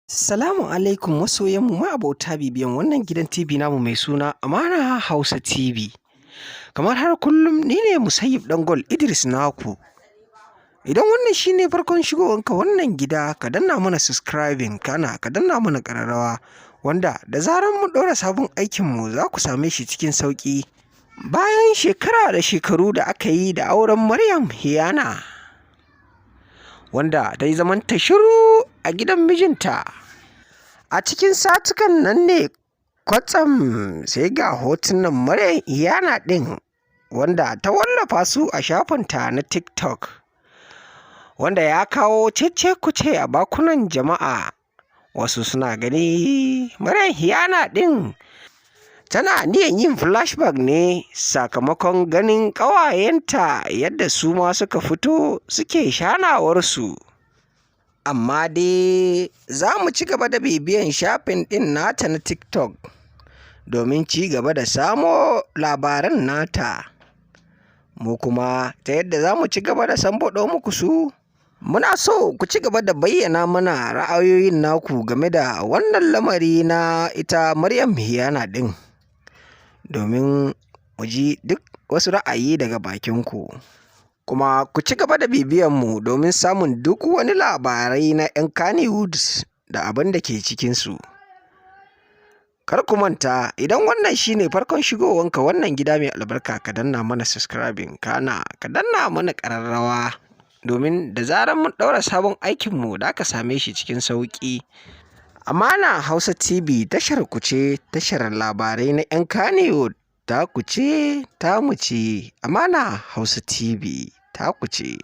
Salamu alaikum masoyanmu ma'abota bibiyan wannan gidan TV namu mai suna Amana Hausa TV. Kamar har kullum, ni ne Musayyib Dangol Idris naku. Idan wannan shine farkon shigowanka wannan gida, ka danna mana subscribing, kana ka danna mana ƙararrawa, wanda da zarar mun ɗora sabon aikinmu za ku same shi cikin sauƙi. Bayan shekara da shekaru da aka yi da auren Maryam Hiyana, wanda ta yi zamanta shiru a gidan mijinta. A cikin satukan nan ne kwatsam sai ga hotunan Maryam Hiyana ɗin, wanda ta wallafa su a shafinta na TikTok, wanda ya kawo cece-kuce a bakunan jama'a. Wasu suna gani Maryam Hiyana ɗin tana niyyar yin flashback ne sakamakon ganin ƙawayenta yadda su ma suka fito suke shanawarsu. Amma dai za mu ci gaba da bibiyan shafin ɗin nata na TikTok domin ci gaba da samo labaran nata. Mu kuma ta yadda za mu ci gaba da sambaɗo muku su. Muna so ku ci gaba da bayyana mana ra'ayoyin naku game da wannan lamari na ita Maryam Hiyana ɗin, domin mu ji duk wasu ra'ayi daga bakinku. Kuma ku ci gaba da bibiyanmu domin samun duk wani labarai na 'yan Kannywood da abin da ke cikinsu. Kar ku manta, idan wannan shine farkon shigowanka wannan gida mai albarka, ka danna mana subscribing, kana ka danna mana ƙararrawa, domin da zarar mun ɗaura sabon aikinmu da aka same shi cikin sauƙi. Amana Hausa TV tashar ku ce, tashar labarai na 'yan Kannywood, ta ku ce, tamu ce. Amana Hausa TV ta ku ce.